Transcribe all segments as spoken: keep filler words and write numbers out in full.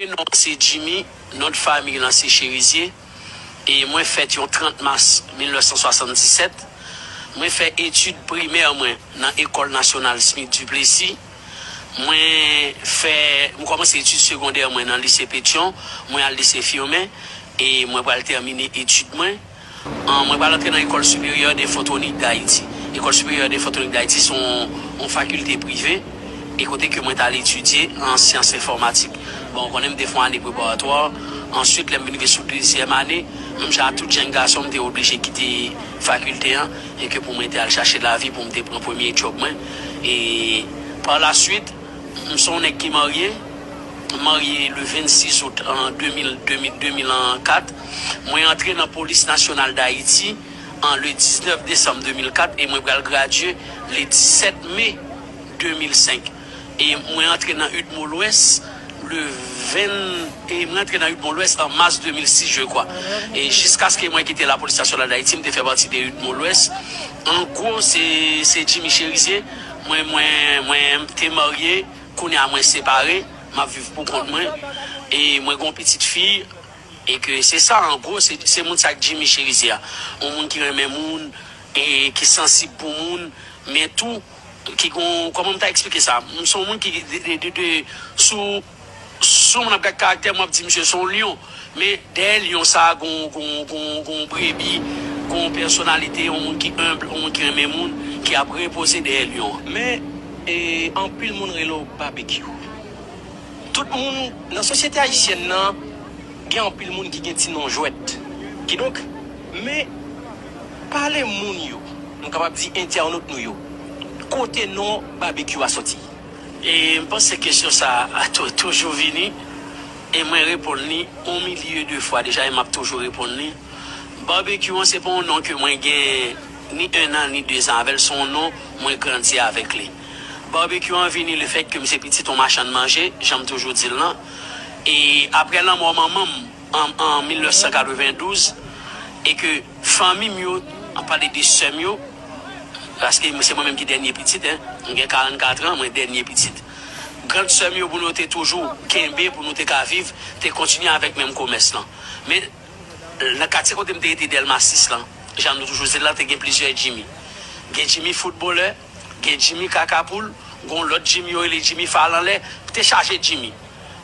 Non, se Jimmy, non de fanmi lan se Cherizier. E mwen fèt yon trant mas mil nèf san swasanndisèt. Mwen fè etid primè mwen nan Ekòl Nasyonal Smith Duplessis. Mwen fè, mwen kòmanse etid segondè mwen nan lise Petyon. Mwen al lise Firmin. E mwen pral tèmine etid mwen. An, mwen pral antre nan École Supérieure d'Infantonik d'Haïti. École Supérieure d'Infantonik d'Haïti se yon, yon fakilte prive e kote ke mwen t al etidye an syans enfòmatik. Bon, ou konnen m te fè yon ane preparatwa. Answit, lè m vin rive sou dezyèm ane, menm jan ak tout jèn gason, m te oblije kite fakilte an e ke pou mwen te al chache lavi pou m te pran premye djòb mwen. E pa la swit, m se yon nèg ki marye. M marye le vennsis out an de mil, de mil, de mil kat. Mwen antre nan Polis Nasyonal Dayiti an le diznèf desanm de mil kat e mwen pral gradye le disèt me de mil senk. E mwen antre nan UDMO Lwès le ven, e mwen antre nan UDMO Lwès an mas de mil sis, je crois. E jiskaske mwen kite Lapolis Nasyonal Dayiti, m te fè pati de UDMO Lwès. An gwo, se, se Jimmy Cherizier. Mwen, mwen, mwen te marye, kounye a mwen separe, m ap viv pou kont mwen. E mwen gen yon pitit fi, e ke se sa, an gwo, se, se moun sa k Jimmy Cherizier a. Yon moun ki renmen moun, e ki sansib pou moun, men tou, ki gon, kòman m ta eksplike sa? M se yon moun ki, de, de, de, de, sou, sou moun ap gad karaktè, m ap di misye se yon lyon. Men dèyè lyon sa, gon, gon, gon, gon brebi, gon pèsonalite, yon moun ki enb, yon moun ki renmen moun, ki ap repoze dèyè lyon an. Men, e, anpil moun rele w Babekyou. Tout moun nan sosyete ayisyèn nan, gen anpil moun ki gen ti non jwèt. Kidonk, men pale moun yo, nou kapab di entènot nou yo, kote non Babekyou a sòti? E m panse kesyon sa a tou-, toujou vini, e mwen reponn li yon milye de fwa deja, e m ap toujou reponn li. Babekyou an, se pa yon non ke mwen gen ni en an ni de zan avè l, se yon non mwen grandi avèk li. Babekyou an vini lefètke m se pitit yon machann manje, jan m toujou di l lan. E aprè lanmò manman m an, an mil nèf san katrevendouz, e ke fanmi m yo, m ap pale de sè m yo, paske se mwen menm ki dènye pitit, en, m gen karannkat an, mwen dènye pitit. Grann sè m yo, pou nou te toujou kenbe, pou nou te ka viv, te kontinye avèk menm komès lan. Men, nan katye kote m te rete Dèlma sis lan, jan nou toujou di l lan, te gen plizyè Jimmy. Gen Jimmy foutbolè, gen Jimmy kaka poul, gen yon lòt Jimmy yo rele Jimmy fal anlè, te chaje Jimmy.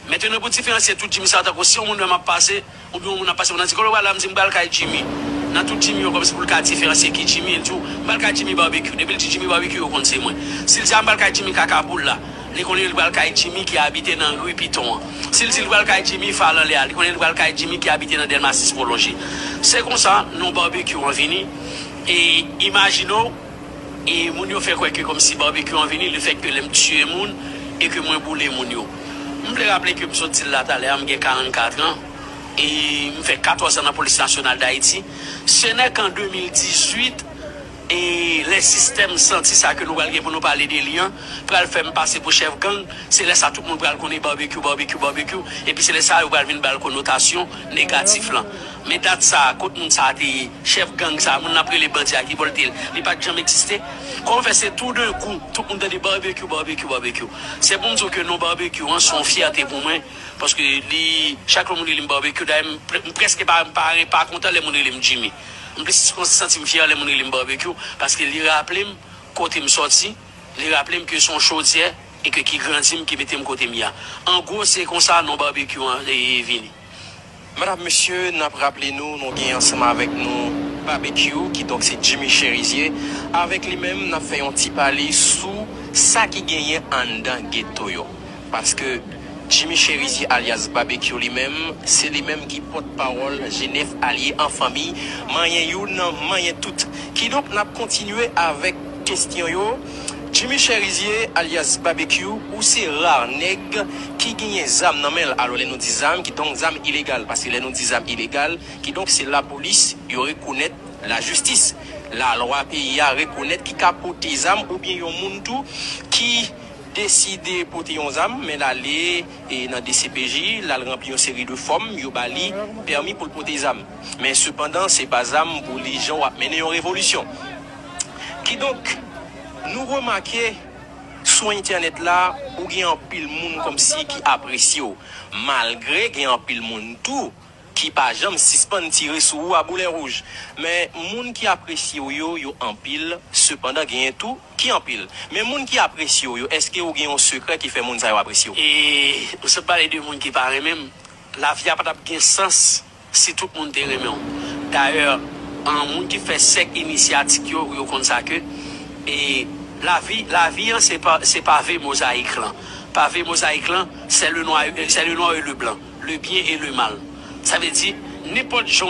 Mentnan pou diferansye tout Jimmy sa yo, tankou si yon moun wè m ap pase, oubyen yon moun ap pase, moun nan di, "Kote w pral la?" M di, "M pral kay Jimmy." Nan tout Jimmy yo, kòmsi pou l ka diferansye ki Jimmy, l di w, "M pral kay Jimmy Barbecue." Depi l di Jimmy Barbecue, yo konn se mwen. Si l di a, "M pral kay Jimmy kaka poul la," li konnen li pral kay Jimmy ki abite nan ri Piton an. Si l di l pral kay Jimmy fal anlè a, li konnen li pral kay Jimmy ki abite nan Dèlma sis pwolonje. Se konsa, non Barbecue an vini. E imajine w, e moun yo fè kwè ke kòmsi Barbecue an vini, lefètke lè m tiye moun e ke mwen boule moun yo. M vle raple ke m sot di l la talè a, m gen karannkat an, e m fè katòz an nan Polis Nasyonal Dayiti. Se nèk an de mil dizuit, e lè sistèm santi sa ke nou pral gen pou nou pale de li an, pral fè m pase pou chèf gang, se lè sa tout moun pral konnen Barbecue, Barbecue, Barbecue, epi se lè sa yo pral vin ba l konotasyon negatif lan. Men dat sa, kot moun sa a te ye, chèf gang sa a, moun n ap rele bandi a ki vòlte l, li pa t janm egziste. Kòman fè se toudenkou, tout moun tande Barbecue, Barbecue, Barbecue? Se pou m di w ke non Barbecue an, se yon fyète pou mwen, paske li, chak lè moun rele m Barbecue, dayè m pre-, m prèske pa, m pa, pa kontan lè moun rele m Jimmy. M plis santi m fyè lè moun rele m Barbecue, paske li raple m kote m sòti, li raple m ke se yon chodyè e ke ki grandi m, ki mete m kote m ye a. An gwo, se konsa non Barbecue an, e, vini. Medam, mesye, n ap raple nou, nou gen ansanm avèk nou Barbecue, kidonk se Jimmy Cherizier. Avèk li menm, n ap fè yon ti pale sou sa ki genyen anndan geto yo. Paske Jimmy Cherizier alyas Barbecue li menm, se li menm ki pòtpawòl G nèf Alye an fanmi, manyen youn, manyen tout. Kidonk, n ap kontinye avèk kesyon yo. Jimmy Cherizier alyas Barbecue, ou se ra nèg ki genyen zam nan men l. Alò, lè nou di zam, kidonk zam ilegal, paske lè nou di zam ilegal, kidonk se lapolis, yo rekonèt lajistis. Lalwa peyi a rekonèt ki ka pote zam oubyen yon moun tou ki deside pote yon zam, men l ale, e, nan D C P J, l al ranpli yon seri de fòm, yo ba li pèmi pou l pote zam. Men sepandan, se pa zam pou li jan w ap mennen yon revolisyon. Kidonk, nou remake sou entènèt la, ou gen anpil moun kòmsi ki apresye w. Malgre gen anpil moun tou ki pa janm sispann tire sou ou a boulèt wouj. Men moun ki apresye w yo, yo anpil, sepandan genyen tou ki anpil. Men moun ki apresye w yo, èske ou gen yon sekrè ki fè moun sa yo apresye w? E ou sot pale de moun ki pa renmen m. Lavi a pa t ap gen sans si tout moun te renmen w. Dayè, an moun ki fè sèk inisyatik yo, yo konn sa ke e lavi, lavi an se pa, se pave mozayik lan. Pave mozayik lan, c'est le noir, c'est le noir et le blanc, le bien et le mal. Sa vle di, nenpòt jan w